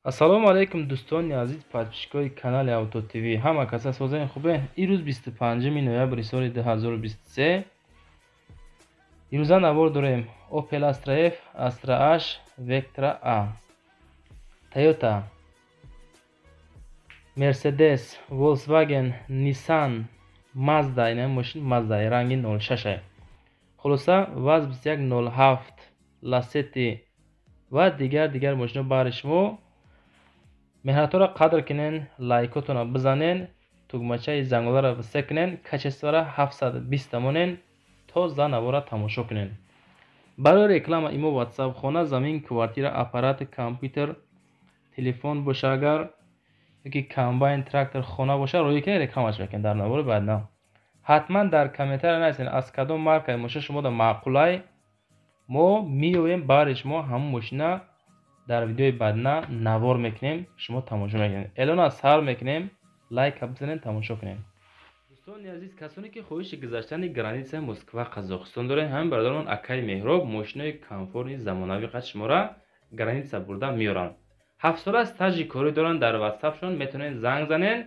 Ассалому алайкум дӯстони азиз, подписчикои канали Авто ТВ. Ҳама каса созаи хубе? Ирӯз 25 ноябри соли 2023. Ирӯза навор дорем Opel Astra F, Astra H, Vectra A, Toyota, Mercedes, Volkswagen, Nissan, Mazda, ина мошин Mazda ранги 06. Хулоса ВАЗ 2107, Lacetti ва дигар мошино баҳри шумо. Меҳнатҳоро қадр кунен, лайкотонро бизанен, тугмачаи зангуларо висте кунен, качествора 720 монен, тоза навора тамошо кунен. Барои реклама имо WhatsApp, хона, замин, квартира, аппарат, компютер, телефон боша агар, ёки комбайн, трактор, хона боша, рӯй кунен, рекламаш мекунен дар навори баъдна. Ҳатман дар комментария нависен аз кадом маркаи мошин шумо да маъқулай, мо меоем баҳри шумо ҳамон мошина дар видеои баъдна навор мекунем, шумо тамошо мекунед. Эълона сар мекунем, лайка бизанед, тамошо кунед. Дӯстони азиз, касоне ки хоҳиши гузаштани границаи Москва Қазоқистон доред, ҳамин бародарон акаи Меҳроб мошинои комфортни замонавӣ қад шуморо граница бурда меоранд. 7 сола стажи корӣ доранд, дар ватсапшон метавонед занг занед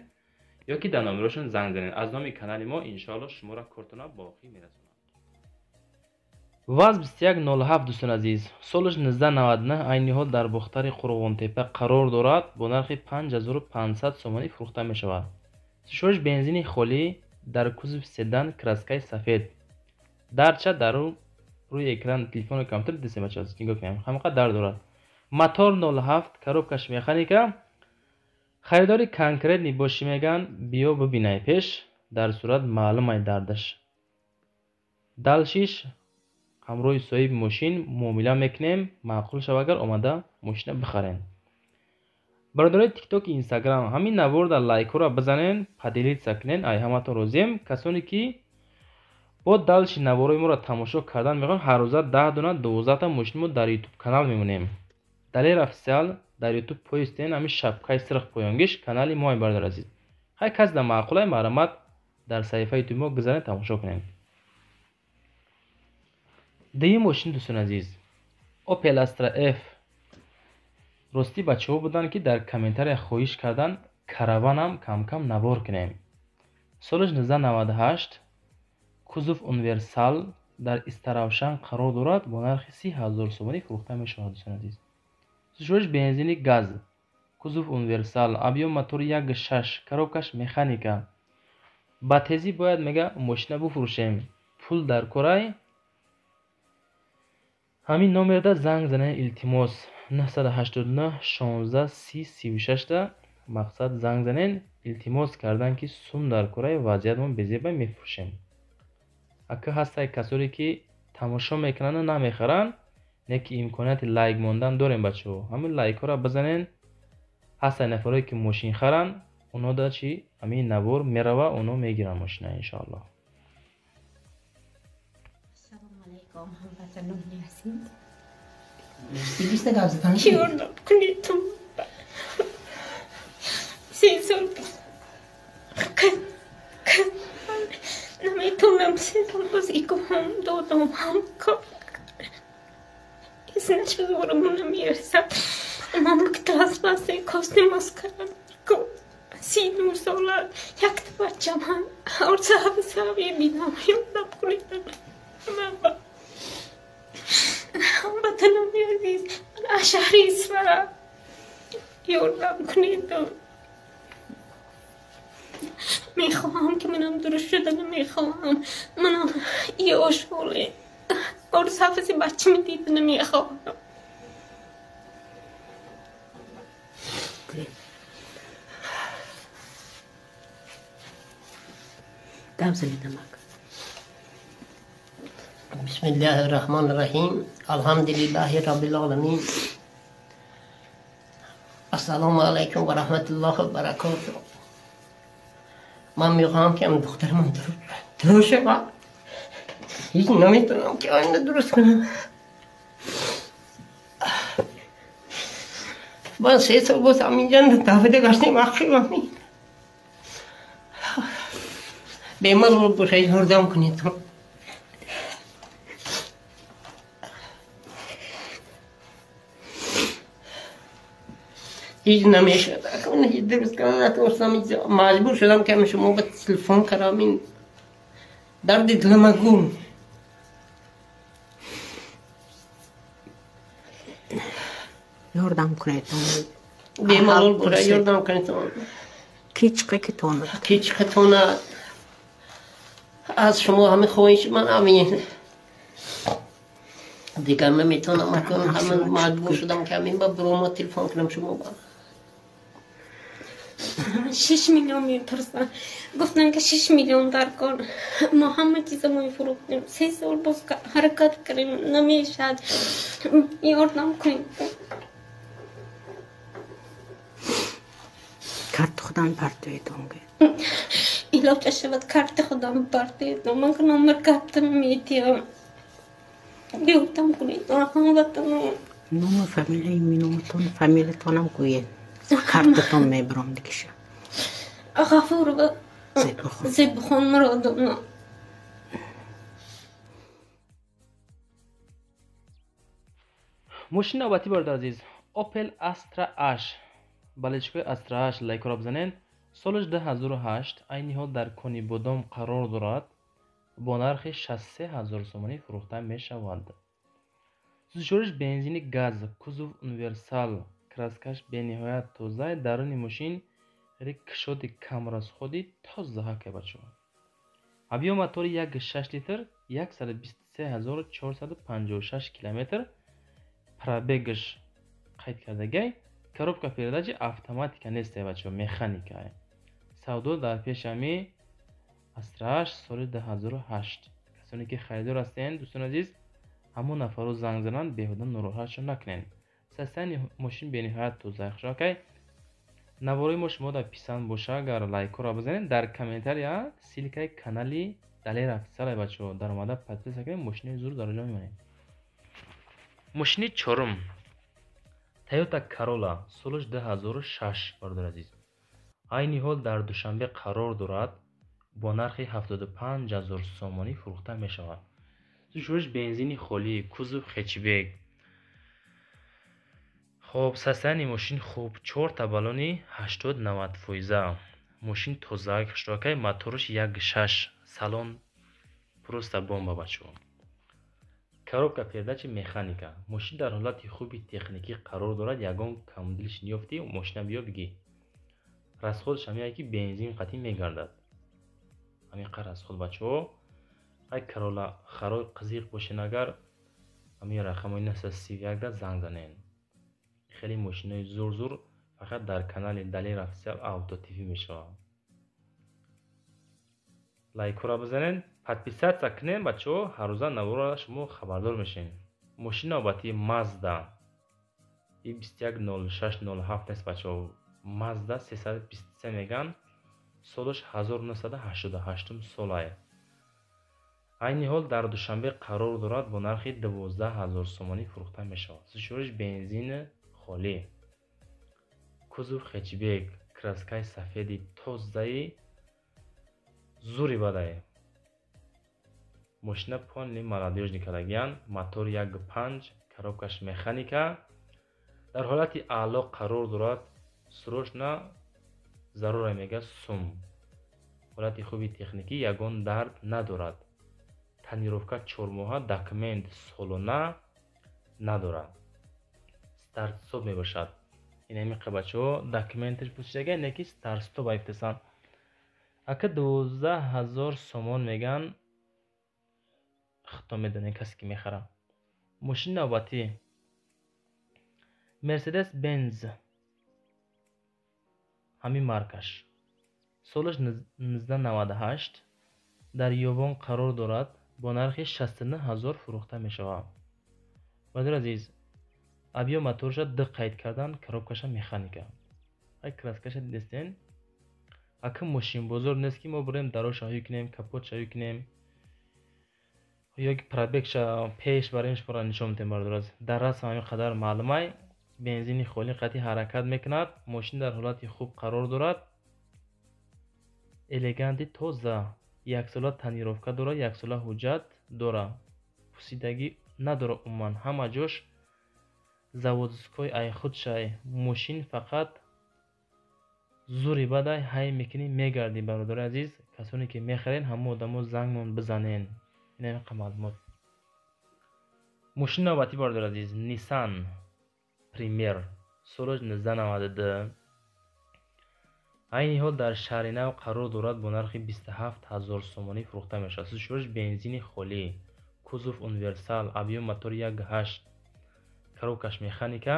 ё ки дар номерошон занг занед. Аз номи канали мо иншоалло шуморо кортона боқӣ мерасонад. ВАЗ 2107 дӯстони азиз, солаш 1999, айни ҳол дар Бохтари Қурғонтепа қарор дорад, бо нархи 5500 сомонӣ фурӯхта мешавад. Сушош бензини холӣ, дар кузов седан, краскаи сафед. Дарча дар рӯи экран телефону компютер дидем бачаҳо, нигоҳ кунем, ҳамақа дар дорад. Мотор 07, коробкаш механика. Харидори конкретни бошӣ меган, биё бибинай пеш, дар сурат маълумай дардаш. Далшиш ҳамроҳи соҳиби мошин муомила мекунем, маъқул шава агар омада мошина бихарем. Бародарои TikTok, Instagram, ҳамин наворда лайкҳоро бизанен, поделиться кунен, ай ҳаматон розием. Касоне ки бо далши наворои моро тамошо кардан мехоҳанд, ҳар рӯза 10 дона 12 та мошин мо дар YouTube канал мемонем. Далер официал дар YouTube поистен, ҳамин шапкаи сирх поёнгиш канали мо, бародар азиз. Ҳар кас дар маъқулай маълумот дар саҳифаи YouTube мо гузарен, тамошо кунем. Дуюм мошин дӯстони азиз, Opel Astra F. Ростӣ бачаҳо буданд ки дар комментария хоҳиш кардан караванам кам-кам навор кунем. Солаш 1998, кузов универсал, дар Истаравшан қарор дорад, бо нархи 30 000 сомонӣ фурӯхта мешавад дӯстони азиз. Сушош бензини газ, кузов универсал, объем мотори 1.6, коробкаш механика. Ба тезӣ бояд мега мошина бифурӯшем, пул дар корай. Ҳамин номерда занг занед, илтимос 989 16 30 36 да мақсад занг занед, илтимос кардан ки сум дар кораи вазъиятмон безеба мефурӯшем. Ака ҳастай касоне ки тамошо мекунанду намехаранд, не ки имконияти лайк мондан дорем бачаҳо. Ҳамин лайкҳоро бизанед, ҳастай нафарое ки мошин харанд, онҳо да чи ҳамин навор мерава, онҳо мегиранд мошина иншоаллоҳ. Ассалому алайкум ҳамватанони азиз. Ёрдам кунед, 3 сол наметонам, 3 сол боз икоҳам додам, ҳам кор ҳис нашуд, орому намерасад. Ман транспланти кости мозг кардам, 39 сола, якта бачам орзаҳависави бинам. Ёрдам кунед ҳамватанони азиз, ман аз шаҳри Исфара, ёрдам кунед. Мехоҳам ки манам дуруст шудана мехоҳам, манам ёш ҳоле орзуҳаваси бачами дидана мехоҳам. Гап занед амак. Бисмиллаҳи раҳмони раҳим. Алҳамдулиллаҳи роббил оламин. Ассалому алайкум ва раҳматуллоҳи ва баракотуҳ. Ман мехоҳам ки ам духтарамон дуруст шавад. Ҳеҷ наметавонам ки оинда дуруст кунам. Ман 3 сол боз ҳаминҷа дафъида гаштем, ақибам. Бемалол бошед, ёрдам кунед. Ҳеҷ намешад. Акун ҳеҷ дуруст кардан натонистам. Маҷбур шудам ки шумо ба телефон кардам. Ин дарди дилама гум. Ёрдам кунед. Бемалол боша, ёрдам кунед. Ки чиқе ки тонад. Ки чиқе тонад. Аз шумо ҳамин хоҳиши ман ҳамин. Дигар наметавонам, акун ҳамин маҷбур шудам ки ҳамин ба бирома телефон кунам шумо ба. 6 миллион мепурсанд. Гуфтанд ки 6 миллион дар кор. Мо ҳама чиза мефурӯхтем. 3 сол боз ҳаракат кардем, намешад. Ёрдам кунед. Карти худам партоед онге. Илоҷа шавад карти худам партоед. Ман номер картам метиҳам. Ёрдам кунед, ҳамватанон. Ному фамилияи миноматон, фамилиятонам гӯед. Картатон мебарам дигиша. Ғафурова Зебохон Муродовна. Мошини навбатӣ бародар азиз, Opel Astra H. Балечкои Astra H лайкро бизанед. Солаш 2008, айни ҳол дар Конибодом қарор дорад. Бо нархи 63 ҳазор сомонӣ фурӯхта мешавад. Сӯзишвориш бензини газ, кузов универсал, краскаш бениҳоят тоза, даруни мошин хеле кушоди камрасходи тоза ҳака бачаҳо. Объём мотори 1,6 литр, 123456 километр, пробегаш қайд кардагай, коробка передачи автоматика нест бачаҳо, механика. Савдо дар пеши ҳами Astra H соли 2008. Касоне ки харидор ҳастед, дӯстони азиз, ҳамон нафарро занг зананд, беҳуда нороҳатшон накунед. Состояние мошин бениҳоят тоза хушакай. Наворои мо шумо дар писанд боша, агар лайкҳоро бизанед, дар комментария ссылкаи канали Далер Официал бачаҳо даромада подписка кунед, мошинои зур дар ҷо мемонед. Мошини чорум Toyota Corolla солаш 2006 бародар азиз. Айни ҳол дар Душанбе қарор дорад, бо нархи 75 ҳазор сомонӣ фурӯхта мешавад. Сӯзишвориш бензини холӣ, кузов хэтчбек. Хоб, состояние мошин хуб, 4 та баллони 80-90 фоиза. Мошин тоза, хушрокай, мотораш 1.6, салон просто бомба бачаҳо. Коробка передачи механика. Мошин дар ҳолати хуби техникӣ қарор дорад, ягон камдилиш ниёфтӣ, мошина биё бигӣ. Расходаш ҳамияе ки бензин қатъӣ мегардад. Ҳамин қадр расход бачаҳо. Ай Corolla харои қизиқ бошен агар, ҳамин рақамҳои 931 да занг занен. Хеле мошинои зур-зур фақат дар канали Далер Официал Авто ТВ мешавад. Лайкҳоро бизанед, подписаться кунед бачаҳо, ҳар рӯза наворро шумо хабардор мешавед. Мошини навбатии Mazda и 210607 нест бачаҳо. Mazda 323 меган, солаш 1988 солае. Айни ҳол дар Душанбе қарор дорад, бо нархи 12 ҳазор сомонӣ фурӯхта мешавад. Сӯзишвориш бензини холӣ, кузов хэтчбек, краскаи сафеди тозаи зури бадае. Мошина полный молодежный кардагиян, мотор 1.5, коробкаш механика. Дар ҳолати аъло қарор дорад, срочно зарура мега сум. Ҳолати хуби техникӣ, ягон дард надорад. Тонировка 4 моҳа, документ солона надорад. Старт-стоп мебошад. Ин ҳамин қа бачаҳо документаш пурсидага, не ки старт-стоп айфтесан. Ака 12 ҳазор сомон меган, хато медонед касе ки мехарад. Мошини навбатӣ Mercedes Benz ҳамин маркаш. Солаш 1998, дар Ёвон қарор дорад, бо нархи 69 ҳазор фурӯхта мешавад. Бародари азиз, объём моторша 2 қайд кардан, коробкаша механика. Ай краскаша дидестен? Ака мошинбозор нест ки мо бурем дароша ҳӯй кунем, капотша ҳӯй кунем, ё ки пробегша пеш барем шуморо нишон медиҳем бародари азиз. Дар расм ҳамин қадар маълумай, бензини холӣ қатъӣ ҳаракат мекунад, мошин дар ҳолати хуб қарор дорад, элеганти тоза, яксола тонировка дорад, яксола ҳуҷҷат дорад, пусидагӣ надорад умуман, ҳама ҷош Заводской ай худшай. Мошин фақат зури бадай, ҳай мекунӣ, мегардӣ. Бародари азиз, касоне ки мехарен, ҳамон одамо зангмон бизанен. Ин маълумот. Мошини навбатӣ, бародари азиз, Nissan Premier, соли 1992, айни ҳол дар шаҳри нав қарор дорад, бо нархи 27 ҳазор сомонӣ фурӯхта мешавад. Сӯзишвориш бензини холӣ, кузов универсал, объём мотори 1,8, коробкаш механика.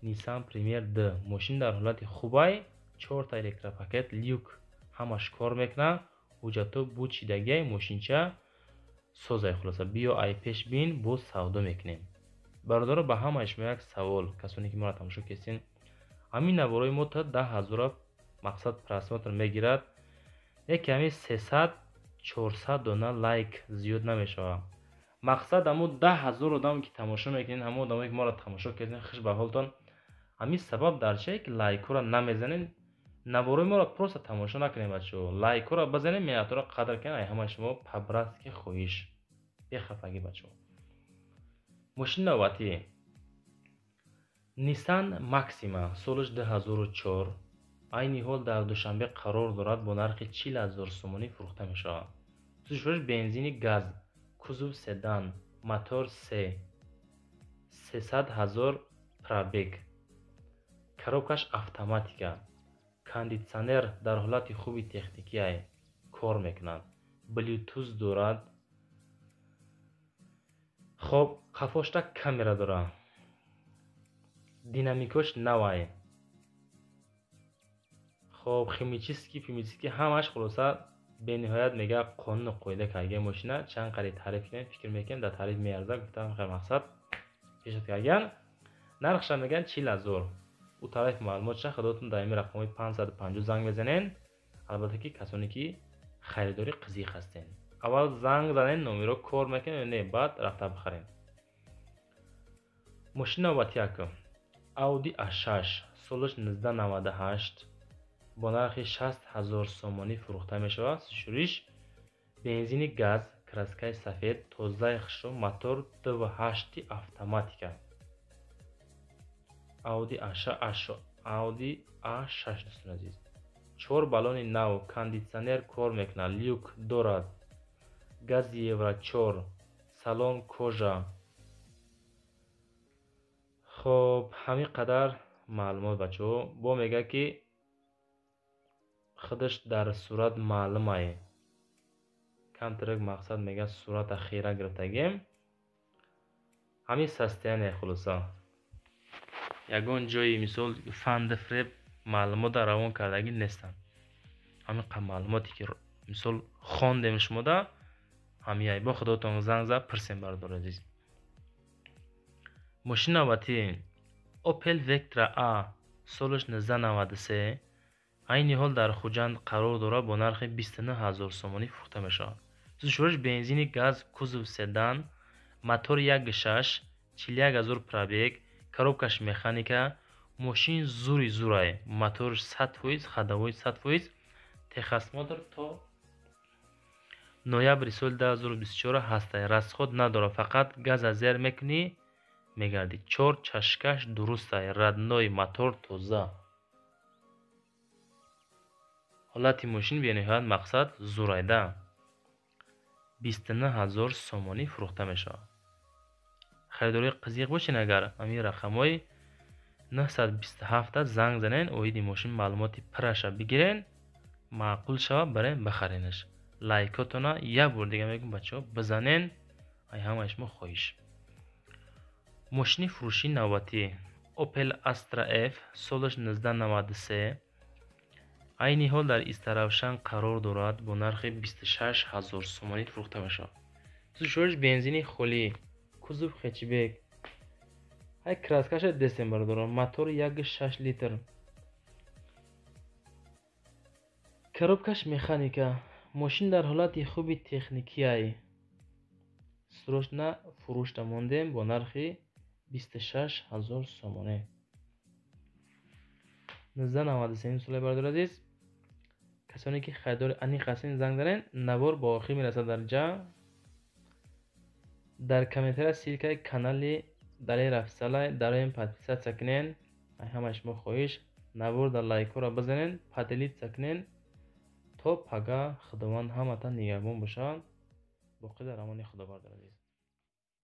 Nissan Premier D. Мошин дар ҳолати хубай, чорта электропакет, люк, ҳамаш кор мекунад, ҳуҷҷатҳо буд шидагиай, мошинча созай. Хулоса, биё, ай пеш бин, боз савдо мекунем. Бародаро, ба ҳамаи шумо як савол, касоне ки моро тамошо кестин. Ҳамин наворои мо то 10 ҳазора мақсад просмотр мегирад, яке ҳамин 300-400 дона лайк зиёд намешавад. Мақсад, ҳамун 10 000 одаме ки тамошо мекунед, ҳамон одамое ки моро тамошо кардем, хуш ба ҳолтон. Ҳамин сабаб дар чие, ки лайкҳоро намезанед? Наворои моро просто тамошо накунед, бачаҳо, лайкҳоро бизанед, меҳнатҳоро қадр кунед. Ай ҳамаи шумо по-братски хоҳиш, бехафагӣ, бачаҳо. Мошини навбатӣ Nissan Maxima, солаш 2004, айни ҳол дар Душанбе қарор дорад, бо нархи 40 000 сомонӣ фурӯхта мешавад. Сӯзишвориш бензини газ, кузов седан, мотор се, 300 000 пробег, коробкаш автоматика, кондитсионер дар ҳолати хуби техникиай кор мекунад, блютуз дорад. Хоб, қафошта камера дорад, динамикош навай. Хоб, химчистка, фимчистка ҳамаш. Хулоса, бениҳоят мега қонуну қоида кардаги мошина. Чанд қари таъриф кунем, фикр мекунем, дар таъриф меарзад. Гуфтам, хел мақсад пешниҳод кардагиан. Нархша мегӯянд 40 000. Ӯ тарафи маълумотша худотон дар ин рақамҳои 550 занг мезанен. Албатта ки касоне ки харидори қизиқ ҳастен, аввал занг занен, номеро кор мекунем ё не, баъд рафта бихарем. Мошини навбати яко Audi A6, солаш 1998, бо нархи 60 000 сомонӣ фурӯхта мешавад. Сӯзишвориш бензини газ, краскаи сафед, тозаи хушрӯ, мотор 2,8 автоматика. Audi A6, Audi A6, дӯстони азиз, чор баллони нав, кондитсионер кор мекунад, люк дорад, гази евро 4, салон кожа. Хоб, ҳамин қадар маълумот, бачаҳо. Бо мегӯяд, ки худаш дар сурат маълумае, камтарак мақсад мегӯяд, сурата хира гирифтагием, ҳамин состояние. Хулоса, ягон ҷои мисол фанду фиреб маълумота равон кардагӣ нестанд. Ҳамин қадр маълумоте ки мисол хондем шумода, ҳамияй. Бо худотон занг зад пурсем, бародари азиз. Мошини навбатӣ Opel Vectra A, солаш 1993, айни ҳол дар Хуҷанд қарор дорад, бо нархи 29 ҳазор сомонӣ фурӯхта мешавад. Сӯзишвориш бензини газ, кузов седан, мотори 1,6, 41 ҳазор пробег, коробкаш механика. Мошин зури зурай, моторш 100%, ходовой 100%, техосмотр то ноябри соли 2024 ҳастай, расход надорад, фақат газа зер мекунӣ, мегардӣ. Чор чашкаш дурустай, родной, мотор тоза. Ҳолати мошин бениҳоят мақсад зурайда. 29 ҳазор сомонӣ фурӯхта мешавад. Харидории қизиқ бошед, агар ҳамин рақамҳои 927 занг занен, оиди мошин маълумоти пурраша бигирен, маъқул шавад, барен бихаренаш. Лайкотона як бор дига мегӯм, бачаҳо, бизанен, ай ҳамаи шумо хоҳиш. Мошини фурӯшии навбатӣ Opel Astra F, солаш 1993, айни ҳол дар Истаравшан қарор дорад, бо нархи 26 ҳазор сомонӣ фурӯхта мешавад. Сӯзишвориш бензини холӣ, кузов хэтчбек. Ҳай, краскаша дестем, бародарон. Мотори 1,6 литр, коробкаш механика. Мошин дар ҳолати хуби техникиай. Срочно фурӯшта мондем бо нархи 26 ҳазор сомонӣ. 1993 соли, бародари азиз, касоне ки харидори аниқ ҳастен, занг занен. Навор ба охир мерасад. Дар ҷа дар комментария ссылкаи канали Далер Официалай. Дароем, подписаться кунен. Ҳамаи шумо хоҳиш, наворда лайкҳоро бизанен, поделиться кунен. То пага, Худованд ҳаматан нигаҳбон бошад. Боқӣ дар амони Худо, бародари азиз.